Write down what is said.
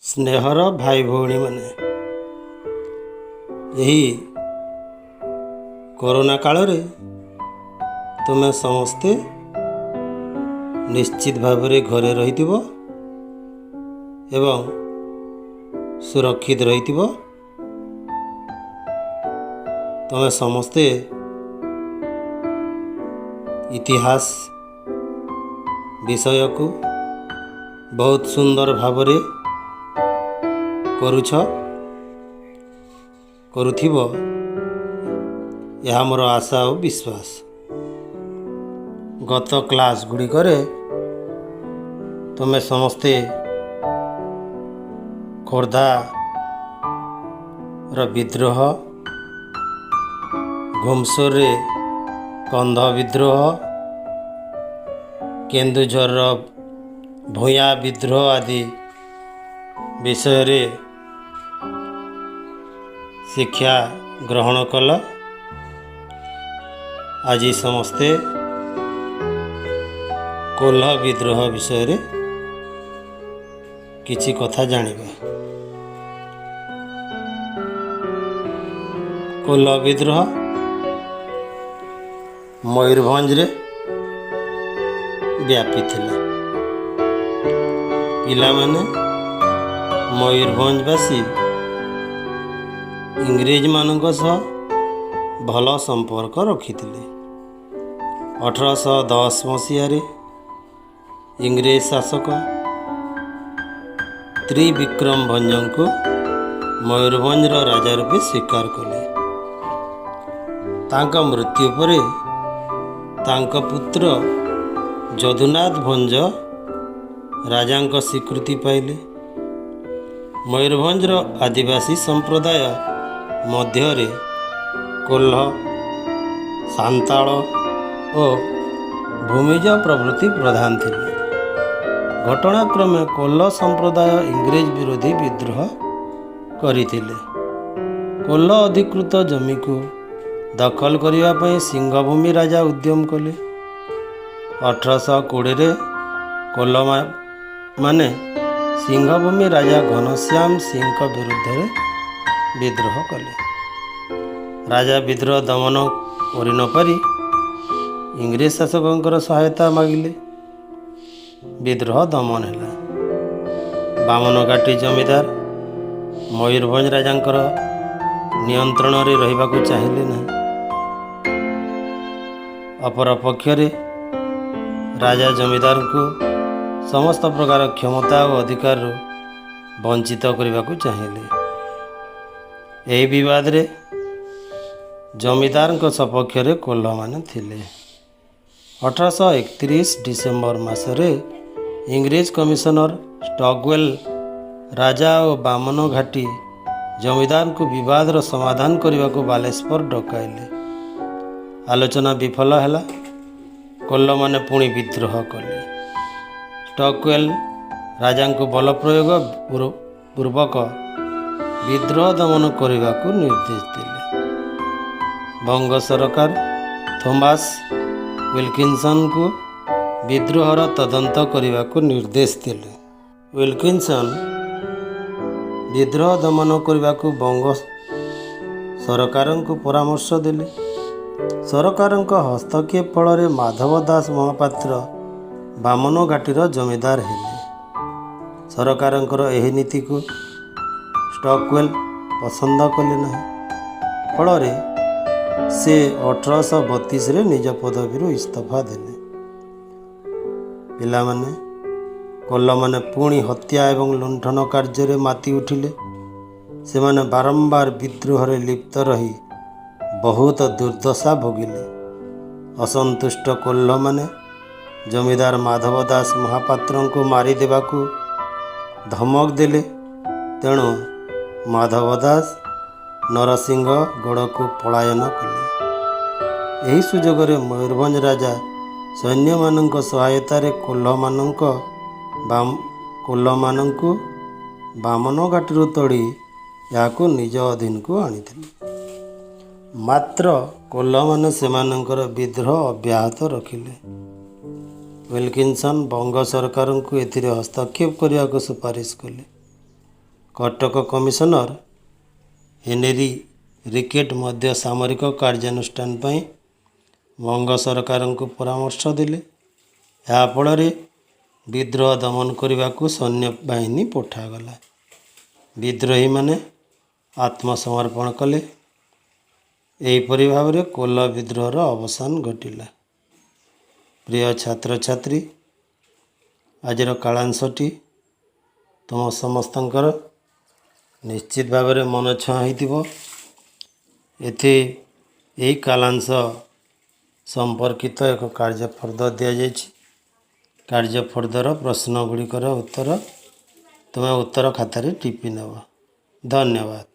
ସ୍ନେହର ଭାଇ ଭଉଣୀମାନେ, ଏହି କରୋନା କାଳରେ ତୁମେ ସମସ୍ତେ ନିଶ୍ଚିତ ଭାବରେ ଘରେ ରହିଥିବ ଏବଂ ସୁରକ୍ଷିତ ରହିଥିବ। ତୁମେ ସମସ୍ତେ ଇତିହାସ ବିଷୟକୁ ବହୁତ ସୁନ୍ଦର ଭାବରେ କରୁଛ, କରୁଥିବ, ଏହା ମୋର ଆଶା ଓ ବିଶ୍ୱାସ। ଗତ କ୍ଲାସ୍ ଗୁଡ଼ିକରେ ତୁମେ ସମସ୍ତେ ଖୋର୍ଦ୍ଧାର ବିଦ୍ରୋହ, ଘୁମସୁରରେ କନ୍ଧ ବିଦ୍ରୋହ, କେନ୍ଦୁଝରର ଭୂୟାଁ ବିଦ୍ରୋହ ଆଦି ବିଷୟରେ ଶିକ୍ଷା ଗ୍ରହଣ କଲ। ଆଜି ସମସ୍ତେ କୋହ୍ଲ ବିଦ୍ରୋହ ବିଷୟରେ କିଛି କଥା ଜାଣିବା। କୋହ୍ଲ ବିଦ୍ରୋହ ମୟୂରଭଞ୍ଜରେ ବ୍ୟାପିଥିଲା। ପିଲାମାନେ, ମୟୂରଭଞ୍ଜବାସୀ ଇଂରେଜମାନଙ୍କ ସହ ଭଲ ସମ୍ପର୍କ ରଖିଥିଲେ। 1810 ମସିହାରେ ଇଂରେଜ ଶାସକ ତ୍ରିବିକ୍ରମ ଭଞ୍ଜଙ୍କୁ ମୟୂରଭଞ୍ଜର ରାଜା ରୂପେ ସ୍ୱୀକାର କଲେ। ତାଙ୍କ ମୃତ୍ୟୁ ପରେ ତାଙ୍କ ପୁତ୍ର ଯଦୁନାଥ ଭଞ୍ଜ ରାଜାଙ୍କ ସ୍ୱୀକୃତି ପାଇଲେ। ମୟୂରଭଞ୍ଜର ଆଦିବାସୀ ସମ୍ପ୍ରଦାୟ ମଧ୍ୟରେ କୋହ୍ଲ, ସାନ୍ତାଳ ଓ ଭୂମିଜ ପ୍ରଭୃତି ପ୍ରଧାନ ଥିଲେ। ଘଟଣାକ୍ରମେ କୋହ୍ଲ ସମ୍ପ୍ରଦାୟ ଇଂରେଜ ବିରୋଧୀ ବିଦ୍ରୋହ କରିଥିଲେ। କୋହ୍ଲ ଅଧିକୃତ ଜମିକୁ ଦଖଲ କରିବା ପାଇଁ ସିଂହଭୂମି ରାଜା ଉଦ୍ୟମ କଲେ। 1820ରେ କୋହ୍ଲ ମାନେ ସିଂହଭୂମି ରାଜା ଘନଶ୍ୟାମ ସିଂଙ୍କ ବିରୁଦ୍ଧରେ ବିଦ୍ରୋହ କଲେ। ରାଜା ବିଦ୍ରୋହ ଦମନ କରିନପାରି ଇଂରେଜ ଶାସକଙ୍କର ସହାୟତା ମାଗିଲେ। ବିଦ୍ରୋହ ଦମନ ହେଲା। ବାମନଘାଟୀ ଜମିଦାର ମୟୂରଭଞ୍ଜ ରାଜାଙ୍କର ନିୟନ୍ତ୍ରଣରେ ରହିବାକୁ ଚାହିଁଲେ ନାହିଁ। ଅପରପକ୍ଷରେ ରାଜା ଜମିଦାରଙ୍କୁ ସମସ୍ତ ପ୍ରକାର କ୍ଷମତା ଓ ଅଧିକାରରୁ ବଞ୍ଚିତ କରିବାକୁ ଚାହିଁଲେ। ଏହି ବିବାଦରେ ଜମିଦାରଙ୍କ ସପକ୍ଷରେ କୋହ୍ଲମାନେ ଥିଲେ। 1831 ଡିସେମ୍ବର ମାସରେ ଇଂରେଜ କମିଶନର ଷ୍ଟକୱେଲ୍ ରାଜା ଓ ବାମନଘାଟୀ ଜମିଦାରଙ୍କୁ ବିବାଦର ସମାଧାନ କରିବାକୁ ବାଲେଶ୍ୱର ଡକାଇଲେ। ଆଲୋଚନା ବିଫଳ ହେଲା। କୋହ୍ଲମାନେ ପୁଣି ବିଦ୍ରୋହ କଲେ। ଷ୍ଟକୱେଲ୍ ରାଜାଙ୍କୁ ବଳ ପ୍ରୟୋଗ ପୂର୍ବକ ବିଦ୍ରୋହ ଦମନ କରିବାକୁ ନିର୍ଦ୍ଦେଶ ଦେଲେ। ବଙ୍ଗ ସରକାର ଥୋମାସ ୱିଲକିନସନଙ୍କୁ ବିଦ୍ରୋହର ତଦନ୍ତ କରିବାକୁ ନିର୍ଦ୍ଦେଶ ଦେଲେ। ୱିଲକିନସନ୍ ବିଦ୍ରୋହ ଦମନ କରିବାକୁ ବଙ୍ଗ ସରକାରଙ୍କୁ ପରାମର୍ଶ ଦେଲେ। ସରକାରଙ୍କ ହସ୍ତକ୍ଷେପ ଫଳରେ ମାଧବ ଦାସ ମହାପାତ୍ର ବାମନଘାଟୀର ଜମିଦାର ହେଲେ। ସରକାରଙ୍କର ଏହି ନୀତିକୁ ଷ୍ଟକୱେଲ୍ ପସନ୍ଦ କଲେ ନାହିଁ। ଫଳରେ ସେ 1832ରେ ନିଜ ପଦବୀରୁ ଇସ୍ତଫା ଦେଲେ। ପିଲାମାନେ, କୋହ୍ଲମାନେ ପୁଣି ହତ୍ୟା ଏବଂ ଲୁଣ୍ଠନ କାର୍ଯ୍ୟରେ ମାତି ଉଠିଲେ। ସେମାନେ ବାରମ୍ବାର ବିଦ୍ରୋହରେ ଲିପ୍ତ ରହି ବହୁତ ଦୁର୍ଦ୍ଦଶା ଭୋଗିଲେ। ଅସନ୍ତୁଷ୍ଟ କୋହ୍ଲମାନେ ଜମିଦାର ମାଧବ ଦାସ ମହାପାତ୍ରଙ୍କୁ ମାରିଦେବାକୁ ଧମକ ଦେଲେ। ତେଣୁ ମାଧବ ଦାସ ନରସିଂହ ଗଡ଼କୁ ପଳାୟନ କଲେ। ଏହି ସୁଯୋଗରେ ମୟୂରଭଞ୍ଜ ରାଜା ସୈନ୍ୟମାନଙ୍କ ସହାୟତାରେ କୋହ୍ଲମାନଙ୍କୁ ବାମନଘାଟରୁ ତଡ଼ି ଏହାକୁ ନିଜ ଅଧୀନକୁ ଆଣିଥିଲେ। ମାତ୍ର କୋହ୍ଲମାନେ ସେମାନଙ୍କର ବିଦ୍ରୋହ ଅବ୍ୟାହତ ରଖିଲେ। ୱିଲକିନସନ୍ ବଙ୍ଗ ସରକାରଙ୍କୁ ଏଥିରେ ହସ୍ତକ୍ଷେପ କରିବାକୁ ସୁପାରିଶ କଲେ। କଟକ କମିଶନର ହେନେରୀ ରିକେଟ୍ ମଧ୍ୟ ସାମରିକ କାର୍ଯ୍ୟାନୁଷ୍ଠାନ ପାଇଁ ବଙ୍ଗ ସରକାରଙ୍କୁ ପରାମର୍ଶ ଦେଲେ। ଏହା ଫଳରେ ବିଦ୍ରୋହ ଦମନ କରିବାକୁ ସୈନ୍ୟବାହିନୀ ପଠାଗଲା। ବିଦ୍ରୋହୀମାନେ ଆତ୍ମସମର୍ପଣ କଲେ। ଏହିପରି ଭାବରେ କୋଲ ବିଦ୍ରୋହର ଅବସାନ ଘଟିଲା। ପ୍ରିୟ ଛାତ୍ରଛାତ୍ରୀ, ଆଜିର କାଳାଂଶଟି ତୁମ ସମସ୍ତଙ୍କର ନିଶ୍ଚିତ ଭାବରେ ମନ ଛୁଆଁ ହୋଇଥିବ। ଏଥି ଏହି କାଳାଂଶ ସମ୍ପର୍କିତ ଏକ କାର୍ଯ୍ୟଫର୍ଦ୍ଦ ଦିଆଯାଇଛି। କାର୍ଯ୍ୟଫର୍ଦ୍ଦର ପ୍ରଶ୍ନ ଗୁଡ଼ିକର ଉତ୍ତର ତୁମେ ଉତ୍ତର ଖାତାରେ ଟିପି ନେବ। ଧନ୍ୟବାଦ।